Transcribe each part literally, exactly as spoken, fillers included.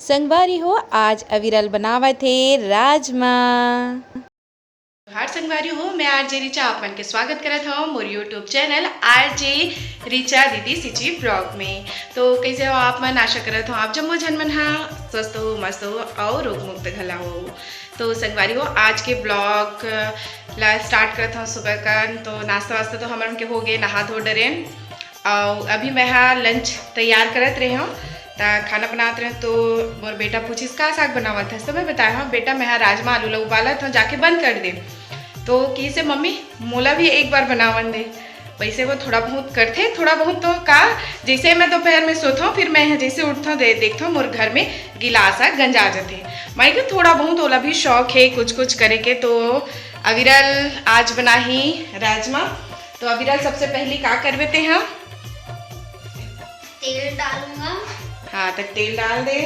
संगवारी हो, आज अविरल बनावत हे राजमा। हाय संगवारी हो, मैं आरजे रिचा आप मन के स्वागत करत हव मोर YouTube चैनल आरजे रिचा दीदी सिची ब्लॉग में। तो कैसे हो आप मन? आशा करत हव आप जम्मो झन मन हा स्वस्थ हो, मस्त हो और रोग मुक्त घला हो। तो संगवारी हो, आज के ब्लॉग ला स्टार्ट करत हव सुबह का। तो नाश्ता वास्ता तो हमन के हो गए, नहा धो डरेन। अउ अभी मैं हा लंच तैयार करत रहे हव, त खाना बनात रहे तो मोर बेटा पूछिस, "का साग बनावत हस?" तो मैं बताया हव, "बेटा, मैं हा राजमा आलू ला उबालत हव, जाके बंद कर दे।" तो किसे, "मम्मी, मोला भी एक बार बनावन दे।" वैसे वो थोड़ा बहुत करथे, थोड़ा बहुत तो का, जैसे मैं दोपहर में सोथव, फिर मैं जैसे उठथव, दे-, देखथव, मोर घर में गिलास ह गंजा जथे। माई के थोड़ा बहुत ओला भी शौक हे कुछ कुछ करे के। तो अविरल आज बनाही राजमा। तो अविरल, सबसे पहली का करबे ते हा? तेल डालूंगा। हाँ, त तेल डाल दे।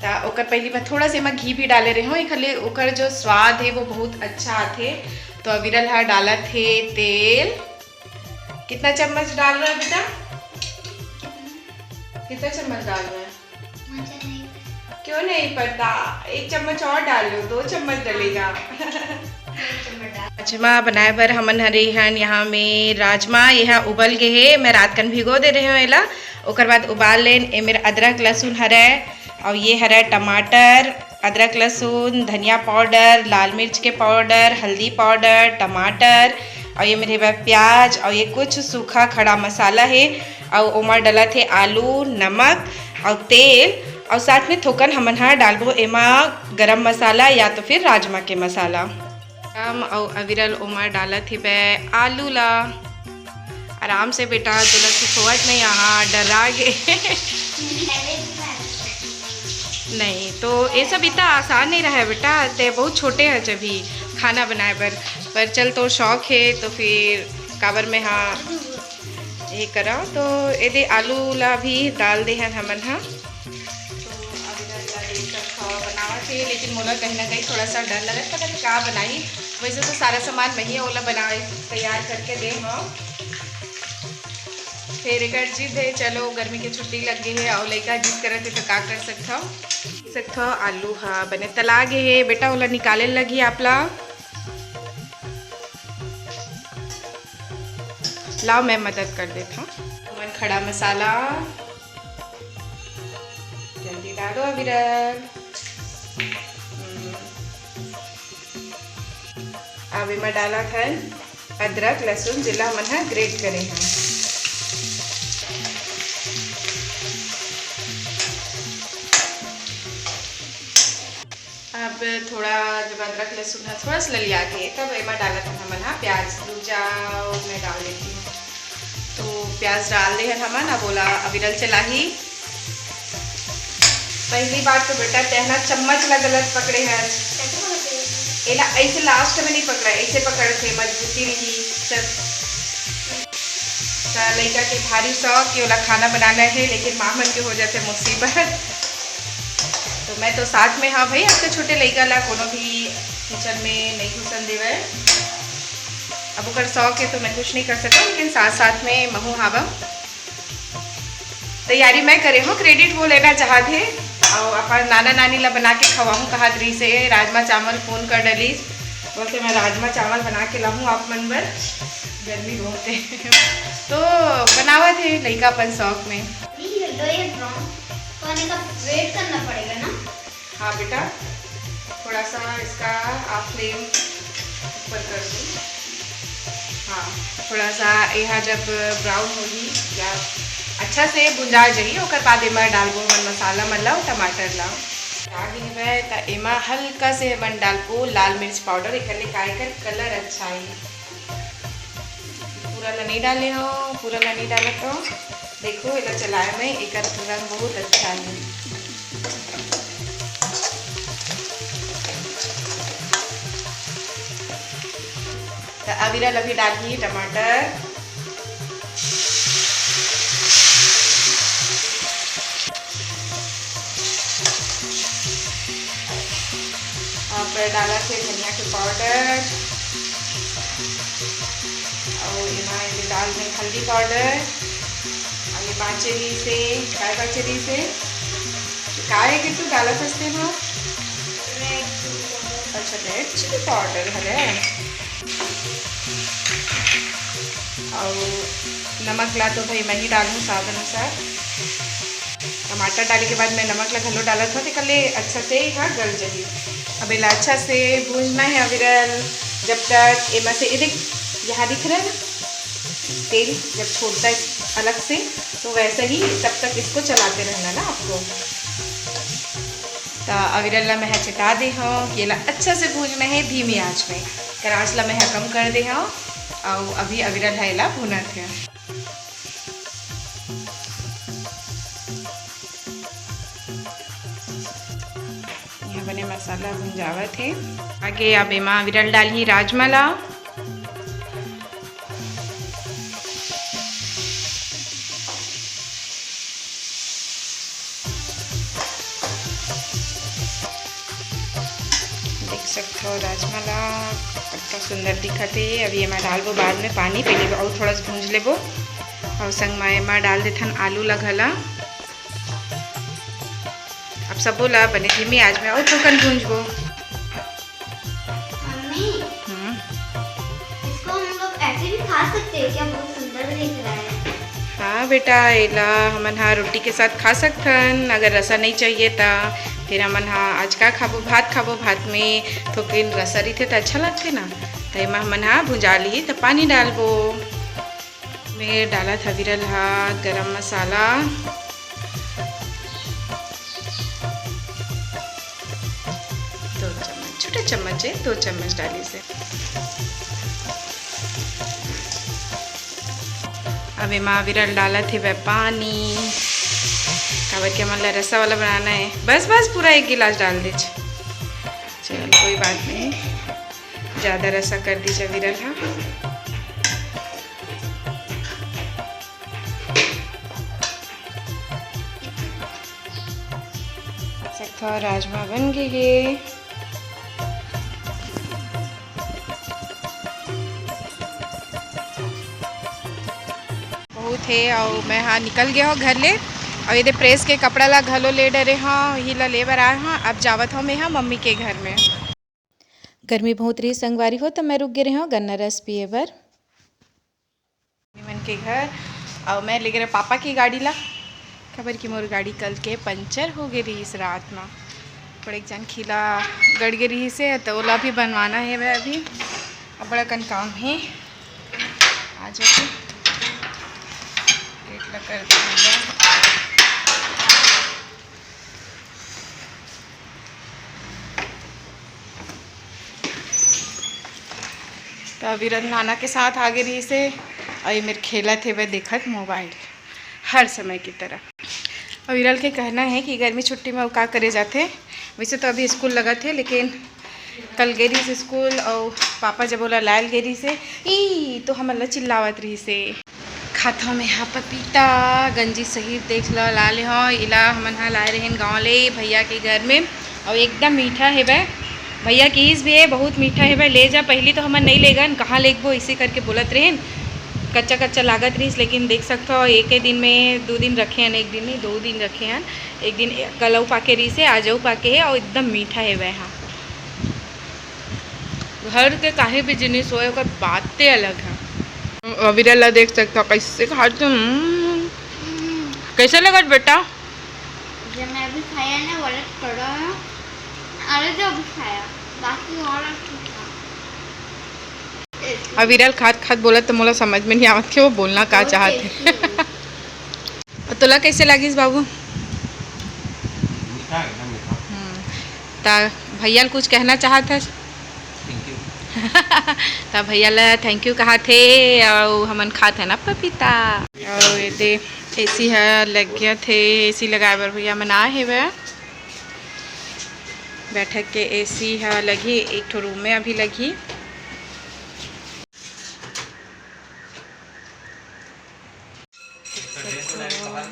त ओकर पहली मैं थोड़ा से एमा घी भी डाले रहे हव, एखर ले ओकर जो स्वाद हे वो बहुत अच्छा आथे। तो अविरल हा डालत हे तेल। कितना चम्मच डाल रहा है बेटा? कितना चम्मच डाल रहा है? मुझे नहीं पता। क्यों नहीं पता? एक चम्मच और डाल लो, दो चम्मच डलेगा। राजमा बनाए बर हमन हरे हन यहाँ में राजमा, ये हा उबल गे हे। मैं रात कन भिगो दे रहे हव एला। ओकर बाद उबाल लेन। ए मेर अदरक लहसुन हरय, अउ ये हरय टमाटर, अदरक लहसुन, धनिया पाउडर, लाल मिर्च के पाउडर, हल्दी पाउडर, टमाटर, अउ ये मेर हेवय प्याज, अउ ये कुछ सूखा खड़ा मसाला हे, अउ ओमा डलत हे आलू, नमक अउ तेल, अउ साथ में थोकन हमन हा डालबो एमा गरम मसाला या तो फिर राजमा के मसाला। हम अउ अविरल ओमा डालत हेबे आलू ला। आराम से बेटा, तोला सिखोवत नहीं, यहाँ डरा गे। नहीं, तो ये सब इतना आसान नहीं रहा है बेटा, ते बहुत छोटे हच अभी खाना बनाए बर। पर चल, तोर शौक हे तो फिर काबर में हा ये करा। तो एदे आलू ला भी डाल दे हन हमन हा। तो अभी ला देख सकत हव बनावत हे, लेकिन मोला कहीं ना कहीं थोड़ा सा डर लगत, पता नहीं का बनाही। वैसे तो सारा सामान मैं ही ओला बनाए तैयार करके दे हव। फिर एकर जिद हे, चलो गर्मी के छुट्टी लग गई है और लइका जिद करत हे तो का कर सकत हव। देख सकत हव आलू हा बने तला गे हे बेटा, ओला निकाले लगही आप ला। लाओ मैं मदद कर देत हव। हमन खड़ा मसाला जल्दी डालो अविरल। हम्म। अब एमा डालत हन अदरक लहसुन, जेला हमन ह ग्रेट करे हन। अब थोड़ा जब अदरक लहसुन ह थोड़ा सा ललिया के, तब एमा डालत हन हमन ह प्याज। रुक जाओ, मैं डाल देती हूँ। तो प्याज डाल दे हन हमन। अब ओला अविरल चलाही। पहली बात तो बेटा, तैं ह ना चम्मच ला गलत पकड़े हस। एला ऐसे लास्ट में नहीं पकड़ा, ऐसे पकड़थे, मजबूती नहीं। चल, त लइका के भारी शौक कि ओला खाना बनाना है, लेकिन माँ मन के हो जाथे मुसीबत। तो मैं तो साथ में, हाँ भाई, आपके छोटे लइका ला कोनो भी किचन में नहीं घुसन देवे। अब ओकर शौक है तो मैं कुछ नहीं कर सकता, लेकिन साथ साथ में महू हावम। तैयारी मैं करे हूँ, क्रेडिट वो लेना चाहत हे। और अपन नाना नानी ला बना के खवाहूँ कहत रही से, राजमा चावल फोन कर डलिस। बोलते मैं राजमा चावल बना के लाहूँ आप मन बर, गर्मी बहुत है। तो बनावत हे लइका अपन शौक में। ये दो ये ब्राउन, तो आने का वेट करना पड़ेगा ना? हाँ बेटा, थोड़ा सा इसका आप फ्लेम ऊपर कर दो। हाँ, थोड़ा सा यहाँ जब ब्राउन होही या अच्छा से भुंजा जाही, ओकर बाद एमा डालबो हमन मसाला मन ला, टमाटर ला। आ गे हवय, त एमा हल्का से हमन डालबो लाल मिर्च पाउडर, एकर ले का एकर कलर अच्छा आही। पूरा ला नहीं डाले हो, पूरा ला नहीं डालत हो। देखो, एला चलाए में एकर रंग बहुत अच्छा है। त अविरल अभी डालही टमाटर। अब डालत हे धनिया के पाउडर, अउ एमा ये दाल में हल्दी पाउडर, अउ ये बाचे रहिस हे, काय बाचे रहिस हे? का हे कि तू डालत हस तेमा? अच्छा, रेड चिली पाउडर हरे। अउ नमक ला तो भाई मैं ही डालहूँ स्वाद अनुसार। टमाटर डाले के बाद मैं नमक ला घलो डालत हूँ, तेकर ले अच्छा से हा गल जही। अब एला अच्छा से भूंजना है अविरल, जब तक एमा से, ये देख, यहाँ दिख रहा है ना तेल, जब छोड़ता है अलग से, तो वैसे ही तब तक इसको चलाते रहना ना आपको। त अविरल ला मैं ह चटा दे हव कि एला अच्छा से भूंजना हे धीमी आंच में। कर आंच ला मैं ह कम कर दे हव, अउ अभी अविरल ह एला भूनत हे। यहाँ बने मसाला भुंजावत हे। आगे अब एमा अविरल डालही राजमा ला। देख सकथव राजमा ला, कतका सुंदर दिखत हे। अभी एमा डालबो बाद में पानी, पहले अउ थोड़ा सा भूंज लेबो। अउ संग मा एमा डाल देथन आलू ला घला। अब सबो ला बने धीमी आंच में अउ थोकन भूंजबो। मम्मी, हम्म। इसको हम लोग ऐसे भी खा सकते हैं क्या? बहुत सुंदर दिख रहा है। हाँ बेटा, एला हमन हा रोटी के साथ खा सकथन, अगर रसा नहीं चाहिए त। फिर हमन हा आज का खाबो, भात खाबो, भात में थोकिन रसा रहिथे त अच्छा लगथे ना। त एमा हमन हा भुंजा लिही त पानी डालबो। में डालत हव अविरल हा गरम मसाला, दो चम्मच, छोटे चम्मच है, दो चम्मच डालिस हे। अब एमा अविरल डालत हेवय पानी, काबर के हमन ला रसा वाला बनाना है। बस बस, पूरा एक गिलास डाल दीजिए। चल, कोई बात नहीं, ज़्यादा रसा कर दीजिए अविरल हा। सकथव राजमा बन गे हे। बहुत हे, अउ मैं हा निकल गे हव घर ले। अउ एदे प्रेस के कपड़ा ला घलो ले डरे हव, इही ला ले बर आए हव। अब जावत हव मैं हा मम्मी के घर में। गर्मी बहुत रही संगवारी हो, त मैं रुक गे रहे हव गन्ना रस पिए बर। मम्मी मन के घर, अउ मैं ले गे रहे पापा की गाड़ी ला, काबर कि मोर गाड़ी कल के पंचर हो गे रहिस रात म। बड़े एक जन खीला गड़ गे रहिस हे, त ओला भी बनवाना हे वह अभी। अब बड़ा कन काम हे, आ जाके गेट ला कर दूंगा। त अविरल नाना के साथ आगे रहिस हे, अउ ये मेर खेलत हेवय देखत मोबाइल, हर समय की तरह। अविरल के कहना है कि गर्मी छुट्टी में अउ का करे जाथे। वैसे तो अभी स्कूल लगत हे, लेकिन कल गे रहिस स्कूल, अउ पापा जब ओला लायल गे रहिस हे, ई तो हमन ला चिल्लावत रहिस हे। खाथव मेहा पपीता, गंजी सहित देख ल, ला ले हव। इला हमन ह लाए रहेन गाँव ले भैया के घर में, अउ एकदम मीठा हेबे। भैया किहिस भी हे, "बहुत मीठा हेबे, ले जा।" पहिली तो हमन नइ लेगन, "कहाँ लेगबो?" इसे करके बोलत रहेन। कच्चा कच्चा लागत रहिस, लेकिन देख सकथव, एक दिन में, दू दिन रखे हन, एक दिन नहीं, दो दिन रखे हन। एक दिन कल अउ पाके रहिस हे, आज अउ पाके हे, अउ एकदम मीठा हेबे हा। घर के काहे भी जिनिस होए, ओकर बाते अलग है। अविरल ला देख सकथव, कैसे खात हे। हम्म। कैसे लगत बेटा? जब मैं अभी खाया ना, वाला थोड़ा है, अरे जो अभी खाया, बाकी वाला ठीक था। अविरल खात खात बोलत त मोला समझ में नहीं आवत कि वो बोलना का बहुत चाहत हे। Tasty है। अउ तोला कैसे लागिस बाबू? मीठा, एकदम मीठा। हम्म, त भैया ल कुछ कहना चाहत हस? Thank you। त भैया ल thank you कहत हे, अउ हमन खात हन अब पपीता। अउ एदे एसी ह लग गे हे, एसी लगाए बर भैया मन आए हेवय। बैठक के एसी ह लगही, एक ठो रूम में अभी लगही।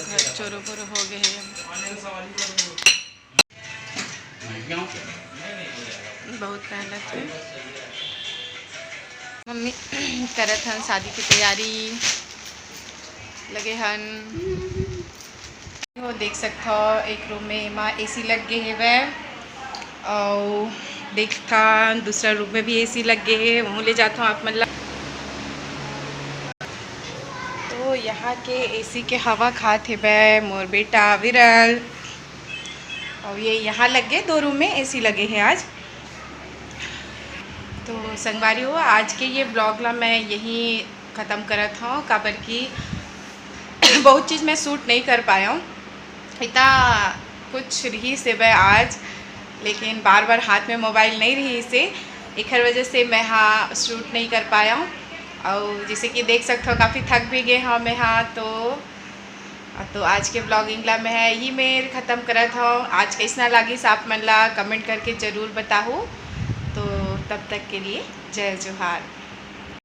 घर चोरो बोरो हो गए हे। बहुत मेहनत हे। मम्मी करत हन शादी की तैयारी, लगे हन। हो देख सकथव एक रूम में एमा एसी लग गे हेवय, अउ देखथन दूसरा रूम में भी एसी लग गे हे, वहू ले जाथव आप मन ला। तो यहाँ के एसी के हवा खात हेवय मोर बेटा विरल, अउ ये यहाँ लग गे, दो रूम में एसी लगे हे आज। तो संगवारी हो, आज के ये ब्लॉग ला मैं यहीं ख़त्म करत हव, काबर कि बहुत चीज़ मैं शूट नहीं कर पायव। इतना कुछ रहिस हेवय आज, लेकिन बार बार हाथ में मोबाइल नहीं रहिस हे, एखर वजह से मैं हा शूट नहीं कर पायव। अउ जैसे कि देख सकथव, काफ़ी थक भी गे हव मैं हा। तो तो आज के ब्लॉगिंग ला मैं यही मेर ख़त्म करत हव। आज कइसना लागिस आप मन ला कमेंट करके ज़रूर बताहू। तो तब तक के लिए जय जोहार।